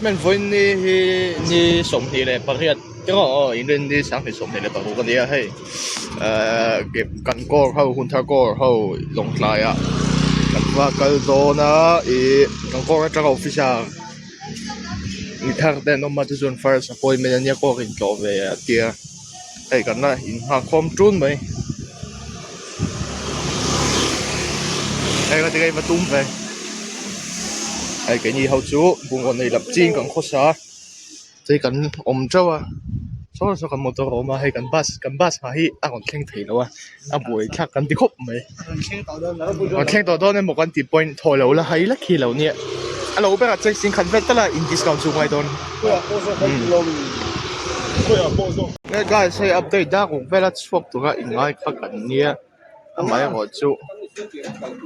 Men vawiin ni hi ni 28 te aw aw inrin ni 26 a ni a hei ehh kan core ho hun thar core ho lawngtlai ah kan va kal dawn a ih kan core atanga office ah mi thar te an awm a chu chuan first appointment ania core in tlawh ve a tia hei kan la innghak khawm tun mai hei ka ti ka inva tum ve hei keini ho chu bungraw nei lam ching kan khawsa a chei kan awm teuh a saw saw kan motor a awm a hei kan bus kan bus nghah hi a rawn thleng thei lo a a buai thlak kan ti khawp mai rawn thleng tawh dawn emaw kan tih pawhin thaw lo la hai lek hi lo nia a lo berah chuan singkhat vel tal a in discount chu ngai dawn. Hey guys hei update dak ruk vela chhuak tura inngai kha kan nia amaherawh chu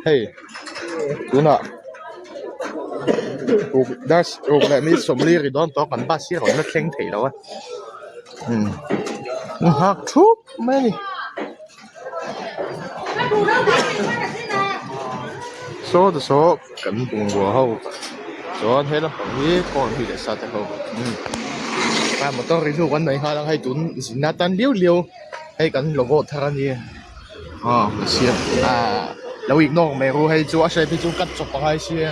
hei tunah ruk dar ruk leh minute sawmli ri dawn tawh kan bus hi a rawn la thleng thei lo a umm nghak thup mai a ni saw te saw kan bungrua ho chuan he lampang hi kawn hi leh sa te ho umm a motor ri hnu kan nei nghal ang hei tun zin atan liau liau hei kan logo thar a nia aw ka siam ah lo ignore mai ru hei chu a shape hi chu cut chawp a ngai sia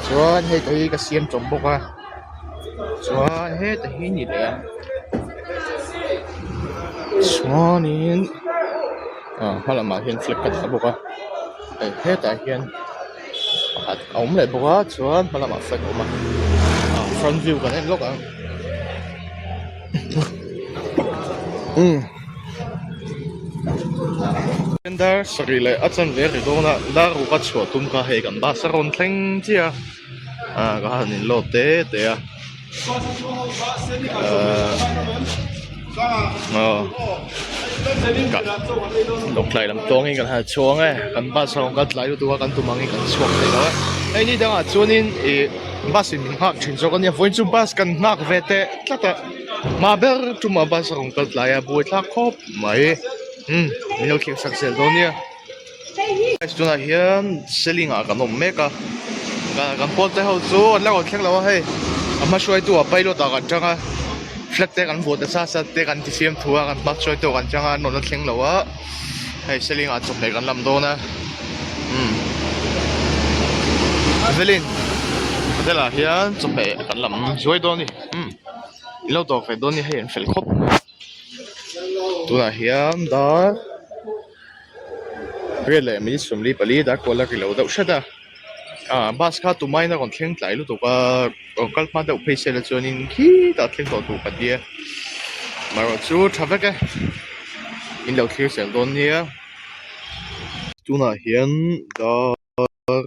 chuan hei te hi ka siam chawp bawk a chuan heta hi ni leh a chuanin ah hma lamah hian flag ka dah bawk a hei hetah hian pakhat a awm leh bawk a chuan hma lamah flag a awm a ah front view kan en lawk ang umm dar sarih leh a chanve ri dawn a dar ruk a chhuah tum kha hei kan bus a rawn thleng chiah a ah ka han in load te te a ahh lawngtlai lam tawngin kan han chhuang e kan bus a rawn kal tlai lutuk a kan tum angin kan chhuak thei lo a hei ni dangah chuanin ih bus in min nghak thin zawk a nia vawiin chu bus kan nghak ve teh tlat a hma ber tumah bus a rawn kal tlai a buaithlak khawp mai umm min lo thleng sak zel dawn nia. Tunah hian seling ah kan awm mek a kan pawl te ho chu an la rawn thleng lo a hei a hma hruaitu ah pilot ah kan tang a flag te kan vuah ta sa sa te kan ti siam thu a kan hma hruaitu ah kan tang a an rawn la thleng lo a hei seling ah chawhmeh kan lam dawn a umm Evelyn hotel ah hian chawhmeh kan lam zuai dawn a ni umm in lo dawr ve dawn a ni hei an fel khawp mai tunah hian dar. Riat leh minute 44 dar kual a ri lo deuh hret a ah bus kha tumain a rawn thleng tlai lutuk a rawn kal hma deuh phei sela chuanin khitah thleng tawh tur ka tia amaherawh chu tha vek e in lo thlir zel dawn nia tunah hian dar.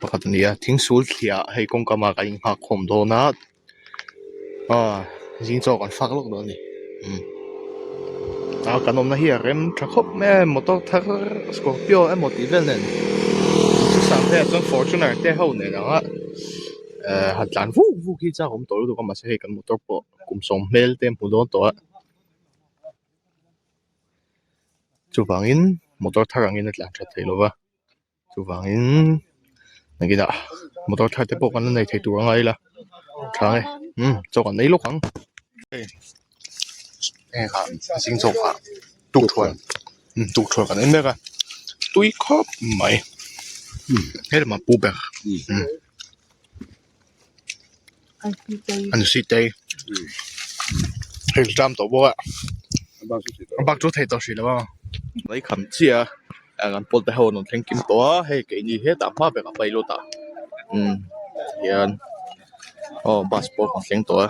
Pakhat a ni a thing sul thliah hei kawngka mah kan inghak khawm dawn a aw zing chaw kan fak lawk dawn a ni umm a kan awmna hi a rem tha khawp mai a motor thar scorpio emaw tih vel nen chu sang pheiah chuan fortuner te ho nen ang a ehh han tlan vuk vuk hi chak awm tawh lutuk a mahse hei kan motor pawh kum sawm hmel te a hmu dawn tawh a. Chuvangin motor thar angin a tlan that thei lova. Chuvangin nakinah motor thar te pawh kan la nei thei tur a ngai ila tha nge umm chaw kan ei lawk ang hei heng ah zing chaw ah tukthuan umm tukthuan kan en mek a tui khawp mai helamah pu ber umm an sitei hei tlam tawh bawk a a bak chu thei tawh hrih lo a mai kham chiah a kan pawl te ho an rawn thleng kim tawh a hei keini hetah hma berah pilot ah umm hian aw bus pawh a thleng tawh a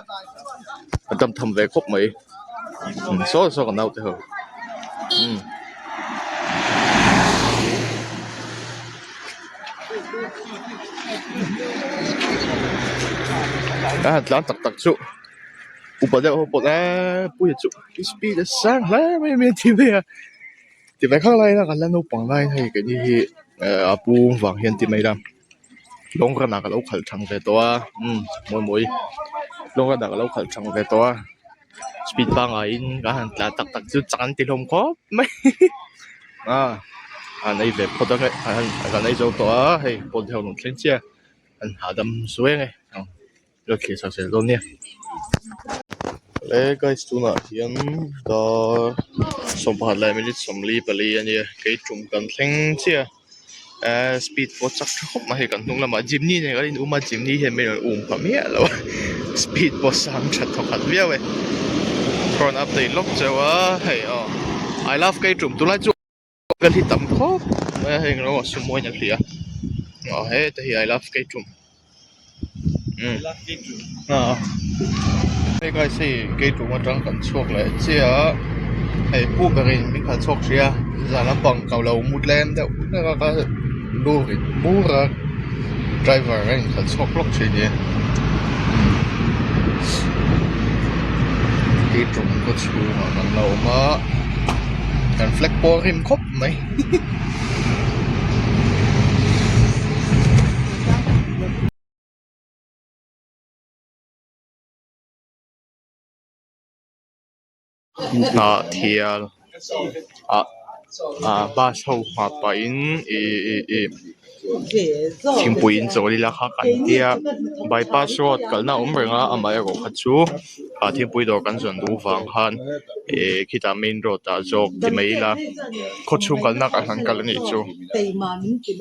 a tam tham ve khawp mai umm saw saw kan naute ho umm. A han tlan tak tak chu upa deuh ho pawh eee puia chu speed a sang hle mai a ti mai a ti ve khak lai ila kan la naupang laiin hei keini hi ehh a pu vang hian ti mai ila long run ah ka lo khalh thang ve tawh a umm mawi mawi long run ah ka lo khalh thang ve tawh a speed pangaiin kan han tlan tak tak chu chak an ti hlawm khawp mai a an ei ve phawt ang e an ei zo tawh a hei pawn te ho an rawn thleng chiah a. An hahdam zuai ang e lo thlir chho zel dawn nia. Le guys tunah hian dar 11 leh minute 44 a nia kei tum kan thleng chiah a ehh speed pawh chak tha khawp mai hei kan hnung lamah jimny nen kan in um a jimny hian min rawn um pha miah lo a speed pawh sang tha thawkhat viau e rawn update lawk chauh a hei aw I love kei tum tunlai chu. Vel hi tam khawp mai a heng rawng ah sumo in a hliah a aw heta hi I love Keitum umm ah hey guys hei Keitum atang kan chhuak leh chiah a hei pu berin min khalh chhuak hrih a zan lampang ka lo mu tlem deuh hlek a ka lu rit bur a driver a inkhalh chhuak hlawk thin nia Keitum khaw chhungah kan la awm a kan flag pawh a rim khawp mai. Hnah thial ah ah bus ho nghah pahin ih ih ih thingpui in chawl ila kha kan tia bypass road kalna a awm reng a amaherawh kha chu ah thingpui dawr kan zawn duh vang khan ih khitah main road ah zawk ti mai ila khaw chhung kalna ah kan kal a nih chu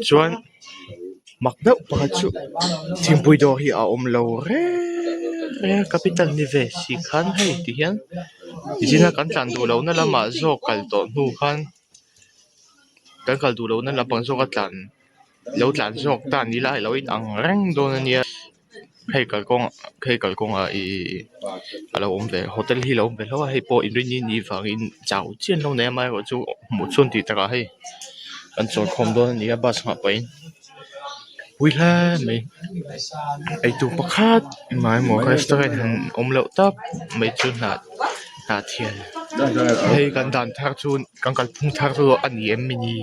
chuan mak deuh pakhat chu thingpui dawr hi a awm lo reng reng a capital ni ve si khan hei ti hian nichin a kan tlan duh lohna lamah zawk kal tawh hnu khan kan kal duh lohna lampang zawk a tlan lo tlan zawk ta ni ila a lo in ang reng dawn a nia hei kalkawng hei kalkawngah ihh a lo awm ve hotel hi a lo awm ve hlauh a hei pawh inrinni ni vangin chau chian lo nei a amaherawhchu hmuh chhun tih takah hei an chawl khawm dawn a ni a bus nghah pahin pui hle mai eitur pakhat emaw emaw restaurant han awm loh tak mai chu hnah hnah thian hei kan dan thar chu kan kalphung thar chu a ni em ni.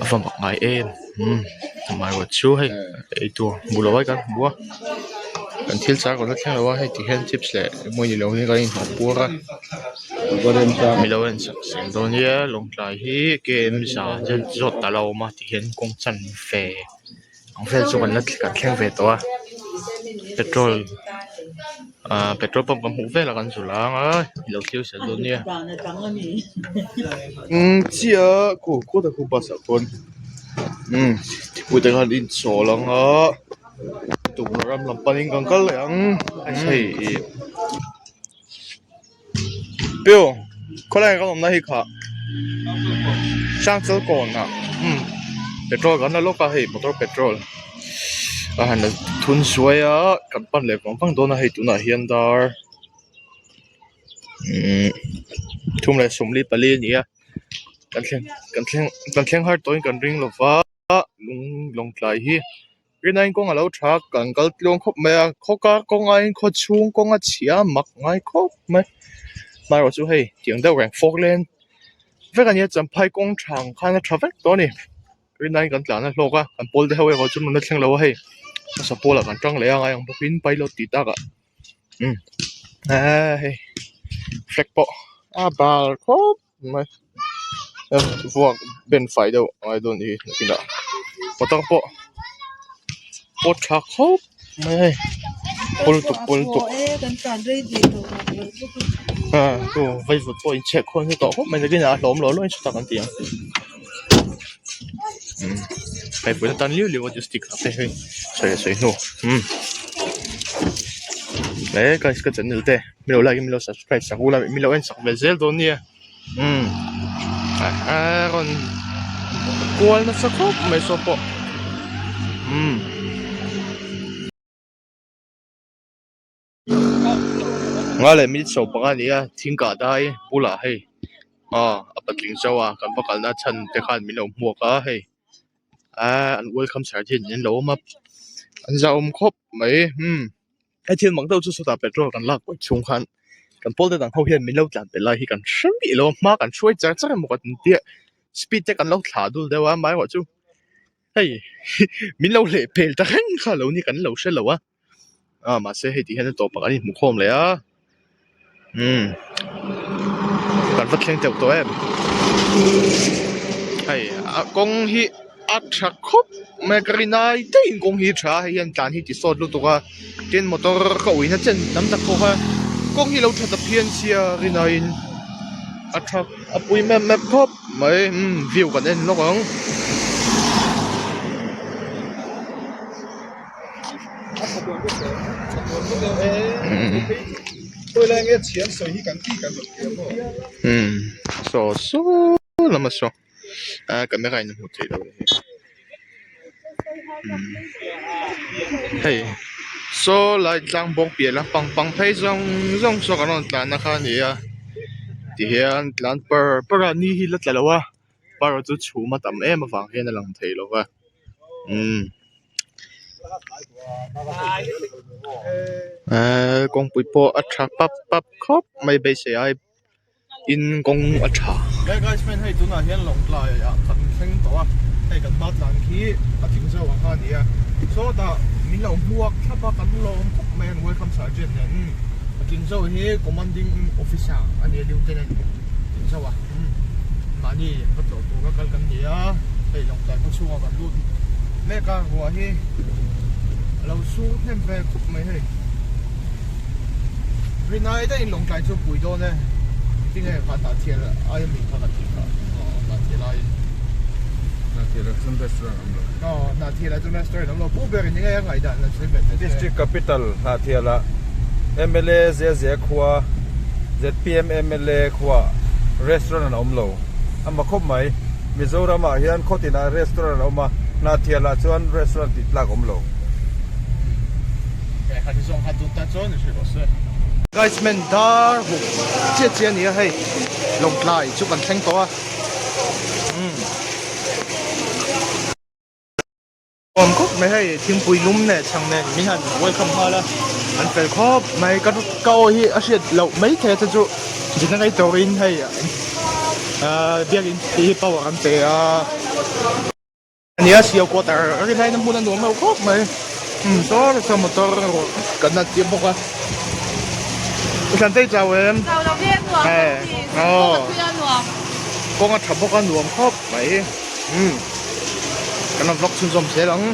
A va mak ngai em umm amaherawh chu hei eitur hmu lo ai kan hmu a kan thil char kan la thleng lo a hei ti hian chips leh emaw ni lo hi kan inhnawh puar a mi lo en sak zel dawn nia lawngtlai hi km za zawt ta lo awm a ti hian kawng chan ve ang vel chu kan la kan thleng ve tawh a petrol ahh petrol pump kan hmuh vel a kan zu lang a i lo thlir zel dawn nia umm chiah khu khawtah khu bus ah khawn umm thingpui te khan in chawl ang a tukverh ram lam panin kan kal leh ang hei ih piu khawlai kan awmna hi khah Hrangchal kawnah umm petrol kan la lawk a hei motor petrol a han la thun suai a kan pan leh vang vang dawn a hei tunah hian dar umm 3:44 a ni a kan thleng kan thleng kan thleng har tawhin kan ring lova lung lawngtlai hi. Rinaiin kawng a lo tha a kan kal tluang khawp mai a khaw kar kawng aiin khaw chhung kawng a chhia mak ngai khawp mai hmaerawh chu hei tiang deuh reng fawk len vek a nia champhai kawng tha ang khan a tha vek tawh a ni rinaiin kan tlan a hlawk a kan pawl te ho erawh chu an la thleng lo a hei hmasa pawlah kan tang leh a ngai ang bawkin pilot tih takah umm eee hei flag pawh a bal khawp mai vuak ben fai deuh a ngai dawn hi nakinah motor pawh pawt tha khawp mai hei pawl tuk pawl tuk ah chu vaivut pawh inchhek khawn hi tawh khawp mai nakinah a hlawm lo lo in chhutak an ti ang umm hei vawiin atan liu liu a district ah te hei sawi leh sawi hnu umm he guys ka channel te. Min lo like in min lo subscribe sak ula min lo en sak ve zel dawn nia umm a rawn kual nasa khawp mai saw pawh umm. Nga leh minute 15 a ni a thing kah dai bulah hei aw a patling zo a kan va kalna chhan te khan min lo hmuak a hei aaa an welcome sir te hian an lo awm a an zahawm khawp mai umm. Hei thil mak deuh chu sawtah petrol kan lak pawh chhung khan kan pawl te dang ho hian min lo tlan pel lai hi kan hre miah lo a hma kan hruai char char emaw kan tia speed te kan lo thlah dul deuh a amaherawh chu hei min lo hleh pel ta reng kha lo ni kan lo hre lo a ah mahse hei tih hian a tawpah kan inhmu khawm leh a umm kan va thleng teuh tawh em hei a kawng hi. a tha khawp mai a ka rin ai daih in kawng hi a tha a hei hian tlan hi ti sawt lutuk a tin motor ka uina chen tam tak pawh kha kawng hi lo tha ta phian sia rin aiin a tha a pui mep mep khawp mai umm view kan en lawk ang. Umm saw saw lama saw a camera in a hmuh theih loh hei saw lai tlang bawk piah lampang pang phei zawng zawng saw kan rawn tlan na kha a ni a tihian tlan par par a ni hi la tla lo a par chu chhum a tam em avang hian a lang thei lo va umm eee kawngpui pawh a tha pap pap khawp mai beisei ai. In kawng a tha. Hey guys men hei tunah hian Lawngtlai ah kan thleng tawh a hei kan hma tlan khi a tling zawk ang kha a ni a sawtah min lo hmuak thlap a kan lawm khawp mai an welcome sergeant nen umm a tling zawk hi commanding officer a ni a lieutenant tling zawk a umm mahni va tlawh tura kal kan ni a hei Lawngtlai khaw chhungah kan lut mek a ruah hi a lo sur hnem ve khawp mai hei. Rinai daihin Lawngtlai chu pui dawn e. Tinge kha Hnahthial aia mi kha ka tih kha. Aw Hnahthial aiin. Hnahthial ah chuan restaurant awm lo. Aw Hnahthial ah chuan restaurant awm lo. Pu ber in enge a ngaihdan la sawi ve teh se. District Capital Hnahthial ah mla Zezia khua zpm mla khua restaurant an awm lo. A ma khawp mai. Mizoram ah hian khaw tinah restaurant a awm a, Hnahthial ah chuan restaurant tih tlak awm lo. Guys men dar huk chiah chiah a ni a hei Lawngtlai chu kan thleng tawh a umm awm khawp mai hei thingpui lum leh chhang nen min han welcome nghal a an fel khawp mai ka ka aw hi a hriat loh maithei a chu generator in hei ahh biakin tih hi power an pe a. Nia siau quarter a rin aiin a hmun a nuam lo khawp mai umm saw saw motor erawh kan han tir bawk a i thlan chei chau em Chau lo ve a nuam ka ti kawng a thui a nuam kawng a tha bawk a nuam khawp mai umm kan rawn vlog chhunzawm zel ang.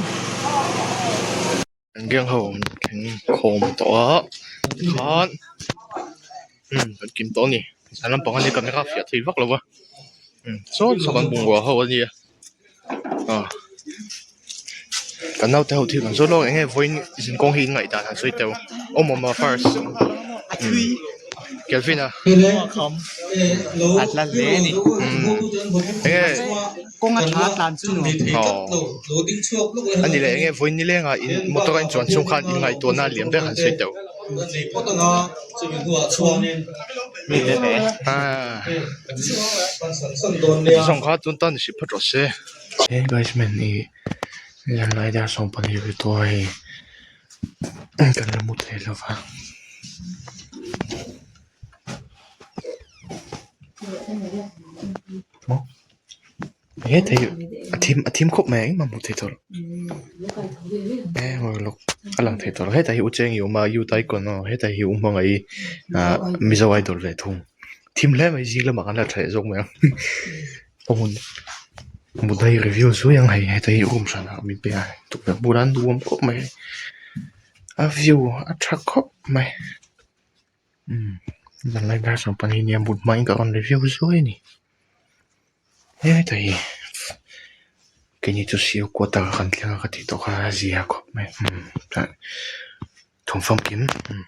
An gang ho an thleng khawm tawh a tikhan umm kan kim tawh a ni zan lampang a nia camera fiah thei vak lo va umm sawn saw kan bungrua ho a nia ah kan naute ho thil kan zawt lawk eng nge vawiin zinkawng hi in ngaihdan han sawi teuh awm awm a first umm Kelvin a umm eng nge. Kawng a tha tlan chu nuam. Aw. A ni leh enge vawiin nilengah in motor a inchuan chhung khan inngaihtuahna lian ber han sawi teuh. Zawng kha chuan tan hrih phawt rawh se. He guys man i zanlai dar 12 ri tawh a hei kan la mu thei lo va. He thei a thim a thim khawp mai engmah hmuh theih tawh loh e ngawi lawk a lang thei tawh lo hetah hi u cheng i awm a u taekwondo hetah hi u hmangaih i ah mizo idol ve thung thim hle mai zing lamah kan la tha leh zawk mai ang awm mut hi review zui ang hei hetah hi room hranah min pe a tukverh bulah an nuam khawp mai a view a tha khawp mai. Umm zanlai dar 12 nia mut hmain ka rawn review zuai a ni hetah hi keini chu sio quarter kan thleng a ka tih tawh kha a zia khawp mai umm thawm famkim umm.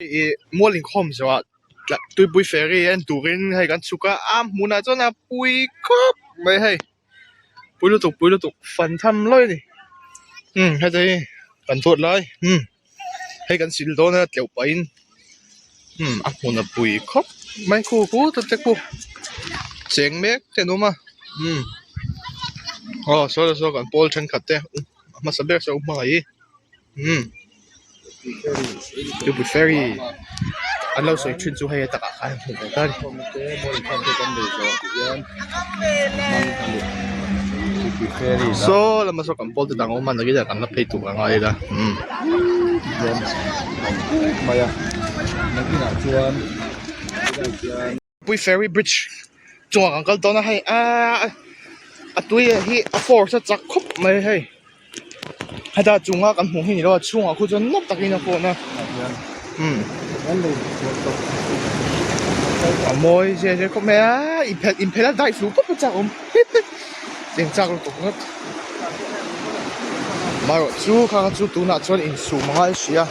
Ih mual inkhawm zawhah tuipui ferry en turin hei kan chhuk a a hmunah chuan a pui khawp mai hei pui lutuk pui lutuk fan tham lawi a ni umm heta hi kan dawt lai umm hei kan sil dawn a tleuh pahin umm a hmun a pui khawp mai khu khu ta te khu cheng mek te an awm a umm aw saw saw kan pawl thenkhat te a hmasa ber saw hmangaih hi. Umm tupui ferry an lo sawi thin chu hei a takah khan hmuh ve ta a ni. Saw lama saw kan pawl te dang awm a nakinah kan la phei tur ang a ila umm. Pui ferry bridge chungah kan kal dawn a hei aaa a tui ah hi a force a chak khawp mai hei heta chunga kan hmuh hi ni lo a chhungah khu chuan nawk takin a fawn a umm a mawi zia zia khawp mai a inphelh inphelh a dive luh pawp a chak awm eng chak lutuk ngawt marawh chu khang chu tunah chuan insum a ngai hrih a.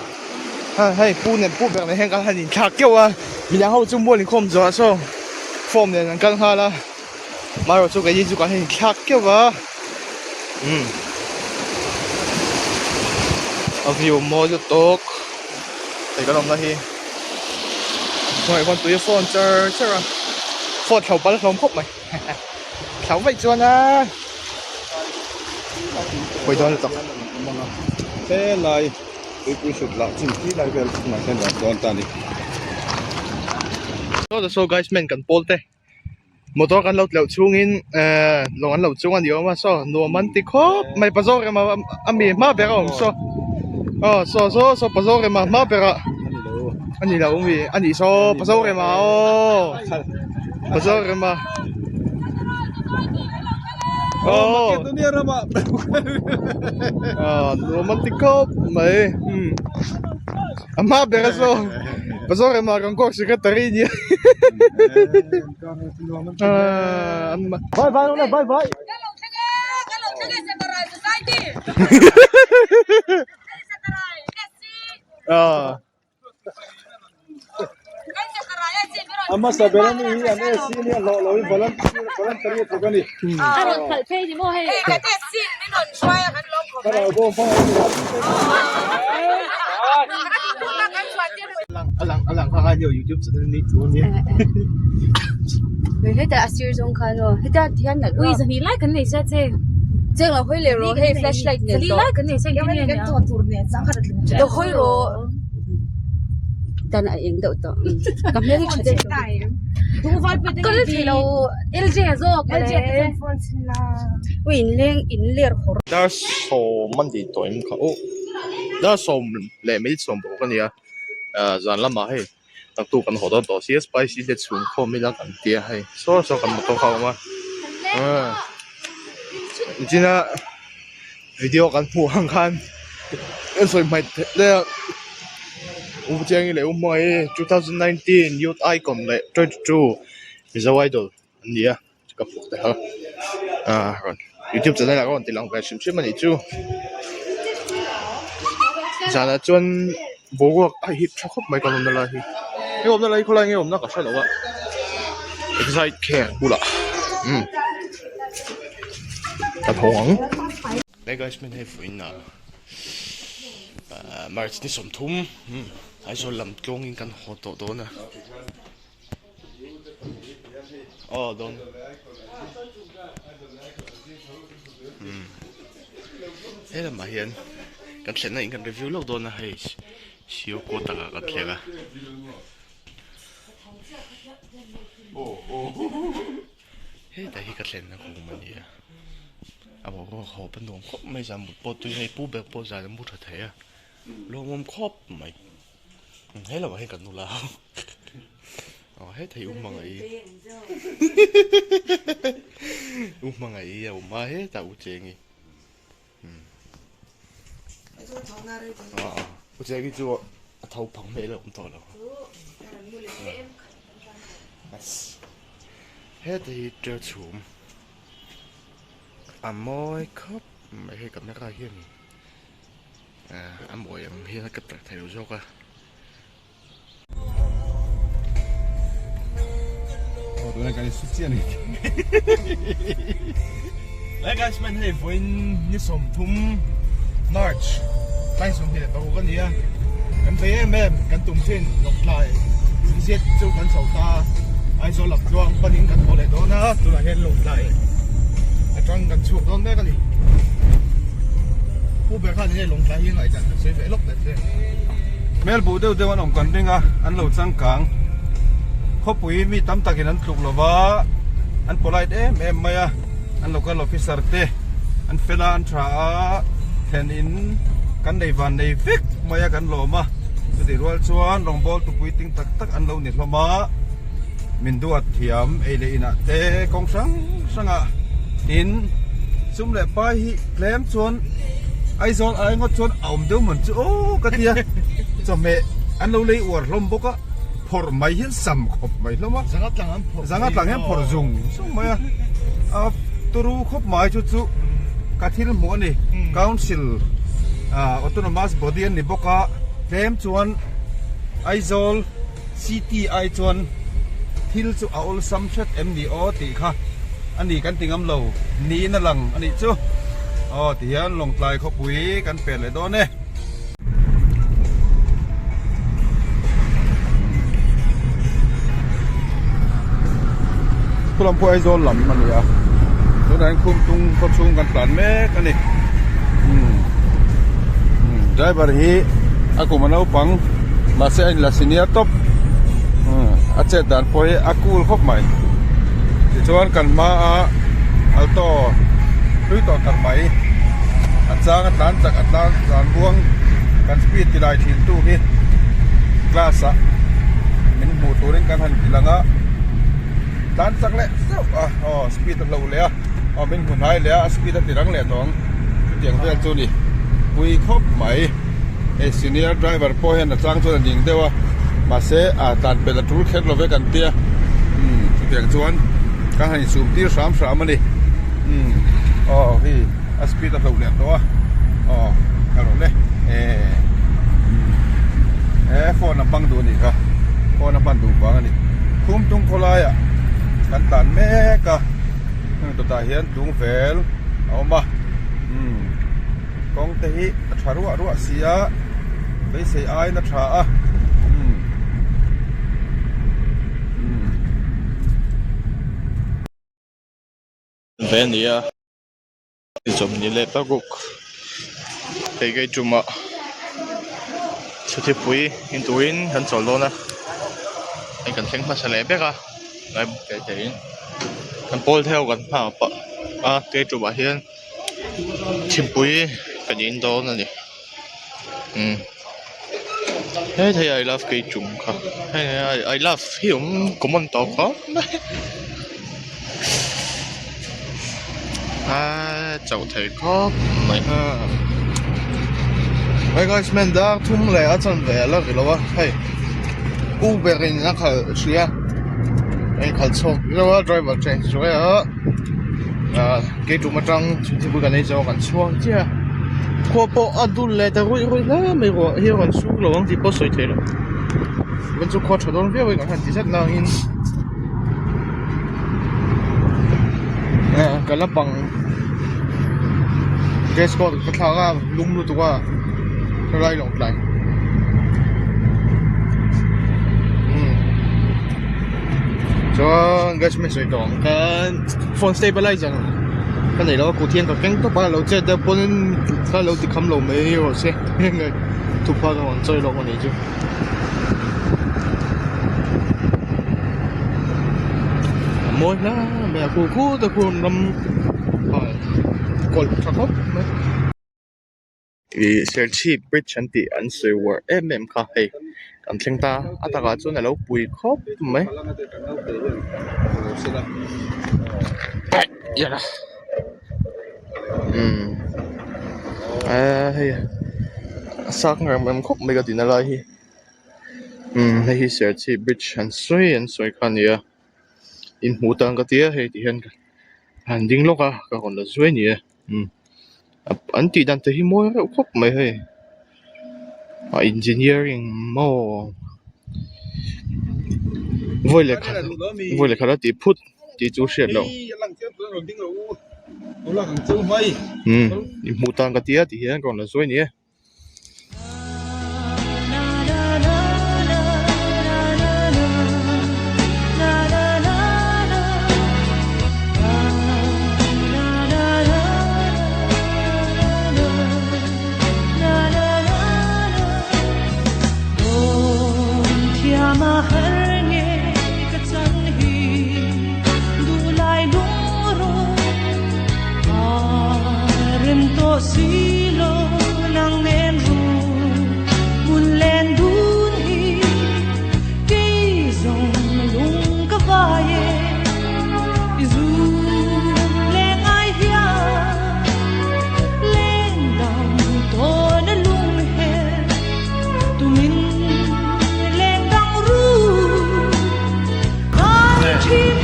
Hei pu nen pu ber nen hian kan han inthlak keuh a midang ho chu mual inkhawm zawh ah saw form nen an kal nghal a marawh chu keini chu kan han inthlak keuh a umm a view mawi lutuk hei kan awmna hi hnuaiah khuan tui a fawn char char a phone thlo pal hlawm khawp mai thlo vaih chuan a pawi dawn lutuk. Helai. Tuipui hrut lah chin khi lai vel chungah hian rawn dawn ta a ni. So the so guys men kan pawl te motor kan lo tleuh chhungin eh lawng an lo chung a ni awm a saw nuam an ti khawp mai pazawk ema a mi hma ber a awm saw aw saw saw saw pazawk ema hma ber ah a ni lo mi a nih saw pazawk ema aw pazawk ema aw Aw nuam an ti khawp mai umm a hma ber a saw Bazar ema kan court secretary nia aaa an Bye bye Rona bye bye. Aw. A hmasa ber ami hi an AC nia hlawh lo in voluntary a thawk a ni. Thlarau bawm hmang a ni. Dan a eng deuh tawh ka hmel hi tha deuh Kal thei lo LJ zawk mawle ui inleng inler hawr. Dar sawm a ni tawh em kha aw dar sawm leh minute 16 a ni a. Ah zan lamah hei naktuk kan haw dawn tawh sia spicy te chhung khawm ila kan tia hei saw saw kan motor kha a awm a ah nichina video kan hmuh ang khan kan sawi hmaih theih daih a u Chiangi leh u Hmuai 2019 youth icon leh 22 Mizo idol an ni a. Ka puk te kha ah rawn youtube channel ah ka rawn ti lang ve hrim hrim a nih chu zanah chuan boruak a hip tha khawp mai kan awmna lai hi he awmna lai hi khawlai nge awmna ka hre lo a excite care bulah umm ka thawng ang. Hey guys min hei fuh in ah march ni 30 umm Aizawl lam tluangin kan haw tawh dawn a. Aw dawn umm he lamah hian kan thlenna in kan review lawk dawn a hei sio kaw takah kan thleng a hetah hi ka thlenna room a ni a a boruak hawp a nuam khawp mai zan mut pawh tui hei pu ber pawh zan a mu tha thei a lawmawm khawp mai. He lamah hian kan nula ho aw heta hi u hmangaih u hmangaih a awm a hetah u chengi u chengi chu a tho phang hmel a awm tawh lo heta hi ṭeu chhum a mawi khawp mai hei camera hianin. A mawi ang hian a capture thei lo zawk a. Hey guys man hei vawiin ni 30 March tlai 26 a ni a kan vei em em kan tum thin lawktlai visit chu kan chho ta Aizawl lam tluang panin kan haw leh dawn a tunah hian lawktlai atang kan chhuak dawn mek a ni. Pu ber khan enge lawngtlai hi ngaihdan kan sawi ve lawk ta che. Hmel buh deuh deuh an awm kan ring a, an lo changkang. Khawpui mi tam takin an tluk lova, an polite em em mai a, an local officer te an fel a, an tha a, thlen in kan nei van nei vek mai a kan lawm a, chutih rual chuan rawngbâwl tupui ting tak tak an lo ni hlawm a, min duat thiam ei leh inah te kawng hrang hrangah tin sum leh pai hi tlem chuan Aizawl ai ngawt chuan a awm deuh man chu aw ka tia chawhmeh an lo lei uar hlawm bawk a phawrh mai hian sam khawp mai hlawm a zanga tlang an phawrh zanga tlang hian phawrh zung zung mai a a turu khawp mai chu chu ka thil hmuh a ni council ah autonomous body an ni bawk a tlem chuan Aizawl City ai chuan thil chu a awlsam hret em ni aw tih kha a ni kan ti ngam lo niin a lang a nih chu. Aw ti hian Lawngtlai khawpui kan pet leh dawn e. Khulam pawh Aizawl lam a ni a, tunah hian Khumtung khawchhung kan tlan mek a ni. Driver hi a kum a naupang mahse a inla senior tawp a chet dan pawh hi a cool khawp mai tichuan kan hma a alto hlui tawh tak mai a chang a tlan chak a tlan tlan buang kan speed ti lai thin tu hi class ah min hmuh turin kan han ti lang a tlan chak leh zeuh a aw speed a hloh leh a. Aw min hmu hnai leh a, a speed a ti rang leh tawh ang. Chutiang vel chu ni pui khawp mai. Hei senior driver pawh hian a chang chuan a ning deuh a, mahse a tlan pelh a tul kher lo ve kan tia. Umm chutiang chuan kan han insum tir hram hram a ni. Umm aw hei a speed a hloh leh tawh a, aw ka rawh le eh he phone a hmang duh a nih kha, phone a hman duh vang a ni. Khumtung khawlaiah kan tlan mek a. Heng tawtah hian tung vel a awm a umm kawng te hi a tha ruah ruah si a beisei aiin a tha a umm umm. Ve a ni a 26 hei kei tumah chhuthipui in turin kan chawl dawn a hei kan thleng hmasa leh vek a lai thei theiin kan pawl theuh kan nghak pah a kei tumah hian thingpui kan in dawn a ni umm. Hethei I love keichum kha hei I love hi awm common tawh khawp mai aaa chauh thei khawp mai hey guys man dar thum leh a chanve a la ri lo a hei uber in a khalh hria a inkhalh chhuak deuh a driver change zuai a ah keitum atang thingpui kan ei zawk an chhuak chiah a khua pawh a dul leh ta ruih ruih hle mai ruah hi a rawn sur lo ang tih pawh sawi theih loh chuan chu khua tha dawn viau in kan han ti zet nangin eh ka la bang dress code ka thlak a lum lutuk a helai lawng tlai umm chuan gas mask sawi tawh ang khan phone stabilizer ka neih loh a kut hian ka keng tawp a lo chet deuh pawhin ka lo ti kham lo mai rawh se thupha ka rawn chawi lawk a nih chu. A mawi hle mai a khu khu te khu ram kawlh tha khawp mai. Ih Serchhip bridge an tih an sawi uar em em kha hei kan thleng ta a takah chuan a lo pui khawp mai umm eee hei a sang rem rem khawp mai ka tihna lai hi umm hei hi Serchhip bridge an sawi an sawi kha a ni a inhmuh tan ka tia hei ti hian an ding lawk a ka rawn la zuai a ni e. Umm an tih dan te hi mawi reuh khawp mai hei a engineering maw vawi leh khat vawi leh khat a tih phut tih chu hriat loh umm inhmuh tan ka tia ti hian ka rawn la zuai a ni e.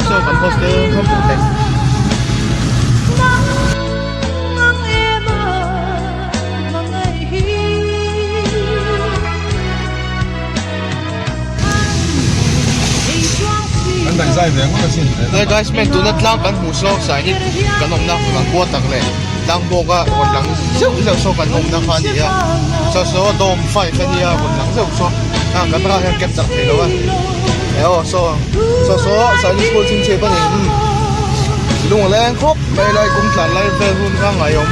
Saw kan hostel ram pawh thei. Hey guys men tuna tlang kan hmuh saw sai hi kan awmna kan kua tak leh tlang bawka rawn lang zeuh zeuh saw kan awmna kha a ni a saw saw dawm five a nia rawn lang zeuh saw a camera hian capture thei lo a e aw saw saw saw Sainik school chhingchhip a ni umm lung a leng khawp mai lai kawng tlan lai vel hun kha ngaihawm.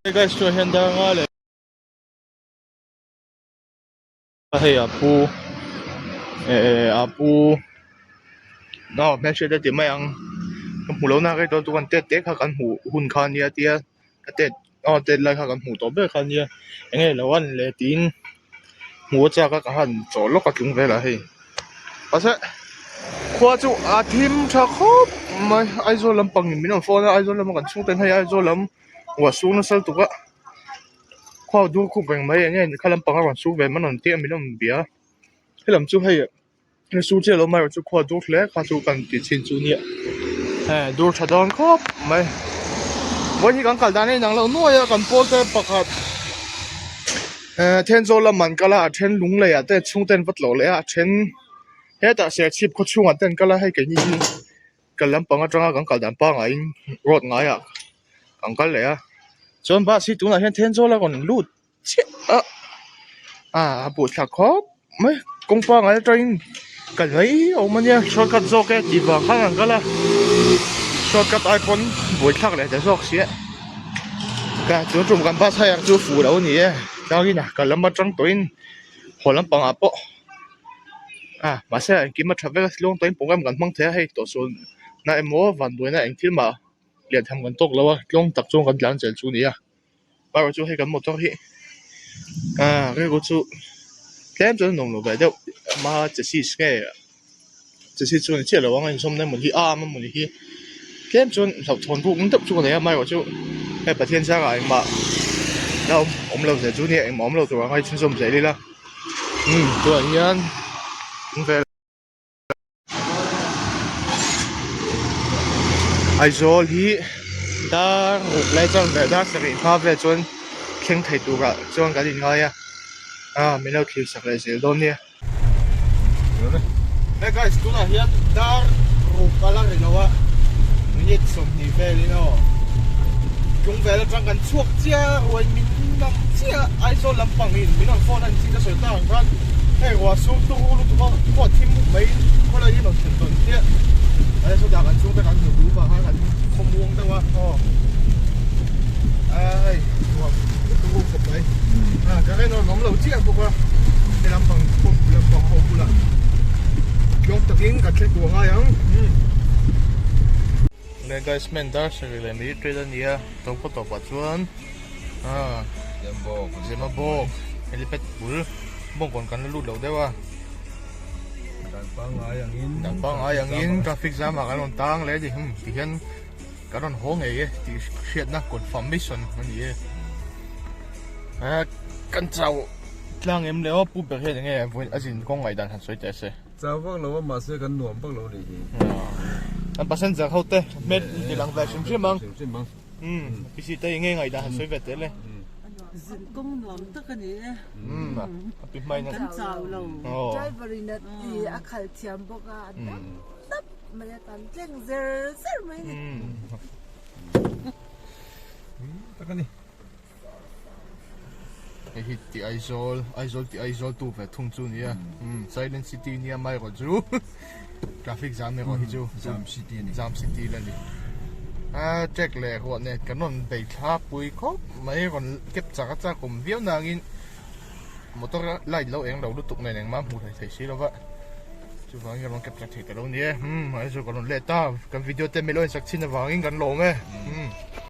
Hey guys chuan hian dar nga leh hei a pu eh a pu aw hmelhriat a ti mai ang ka hmu lo na rei dawn chu kan tet te kha kan hmuh hun kha a nia tia ka tet aw tet lai kha kan hmuh tawh ber kha a nia eng nge lo an leh tiin hmuh a chak a ka han chawh lawk a tlung velah hei mahse khua chu a thim tha khawp mai Aizawl lampang in min rawn phone a Aizawl lama kan chhungten hei Aizawl lam ruah sur nasa lutuk a khua dur khup reng mai eng nge kha lampang a rawn sur ve mai an rawn tia min rawn bia helam chu hei sur chiah lo mai chu khua dur hle kha chu kan ti chhin chu nia eh dur tha dawn khawp mai vawiin hi kan kal dan a inang lo nuai a kan pawl te pakhat eh Thenzawl lam an kal a a then lung lei ah te chhungte an va tlawh leh a a then hetah Serchhip khaw chhungah te an kal a hei keini hi kal lampang atanga kan kal dan pangaiin road ngaiah kan kal leh a chuan bus hi tunah hian Thenzawl a rawn lut chiah a ah a buh thlak khawp mai kawng pangai atangin kal mai a awm ania shortcut zawk e tih vang khan an kal a shortcut ai pawn buaithlak leh ta zawk sia ka tun tum kan bus hire chu fuh lo a ni e tlangin a kal lam atang tawhin haw lampangah pawh ah mahse engkim a tha vek a silawng tawhin program kan hmang thei a hei tawh sawn na emaw vanduaina eng thil mah lian tham kan tawk lo a tlawng tak chuan kan tlan zel chu a ni a. Erawh chu hei kan motor hi Ah rilru chu tlem chuan a nuam lo ve deuh ama chassis nge chassis chu a ni chiah lo ang a inzawmna emaw hi a arm emaw ni hi tlem chuan hlauhthawn ruk deuh chu ka nei a amaherawh chu hei Pathian zangah engmah la awm awm lo zel chu nia engmah awm lo tur ang a inchhunzawm zel ila umm tunah hian vel. Aizawl hi dar ruk lai chuan leh dar sarih hma vel chuan thleng thei turah chuan kan inngai a ah min lo thlir sak leh zel dawn nia. Hey guys tunah hian dar ruk a la ri lo a minute 20 velin aw tlung vel atang kan chhuak chiah ruai min nam chiah Aizawl lampang in min rawn phone a ni ka sawi tak ang khan hei ruah sur tur lutuk a khua thim mup mai in khawlai hi a rawn thlen tawn chiah a sawtah kan chhungte kan hmu duh vang a kan khaw muang deuh a aw hei ruah lutuk u khawp mai a current a rawn awm lo chiah bawk a he lampang khaw lampang ho bulah tlawng takin kan thleng tur a ngai ang. Le guys men dar sarih leh mi tel a nia tawp tawpah chuan ah Zemabawk helipad bul bawngkawn kan la lut lo deuh a dan pangngai angin dan pangngai angin traffic jam ah kan rawn tang leh a ni hmm ti hian kan rawn haw ngei e tih hriatna confirmation a ni e ah kan chau tlang em le aw pu ber hian enge a zin kawng ngaihdan han sawi teh se. Chau vak lo a mahse kan nuam vak lo nih hi. Kan passenger ho te hmel in ti lang ve hrim hrim ang. Hrim hrim ang. Umm PC te i ngei ngaihdan han sawi ve teh le. Zin kawng nuam tak a ni e. Umm a pi hmain a. Kan chau lo. Driver in a ti a khal thiam bawk a a dap dap mai a kan tleng zer zer mai a ni. Umm tak a ni. Hei hi ti Aizawl, Aizawl ti Aizawl tu ve thung chu nia. Umm Silent City nia mai erawh chu traffic jam erawh hi chu Jam City a ni. Jam City la ni. A track leh ruah nen kan rawn bei thla pui khawp mai rawn kep chak a chak awm viau nangin motor light lo eng lo lutuk nen engmah hmuh theih theih si lova chuvangin kan rawn kep chak thei ta lo nia. Umm Aizawl kan rawn let ta kan video te min lo insak chhin avangin kan lawm e. Umm.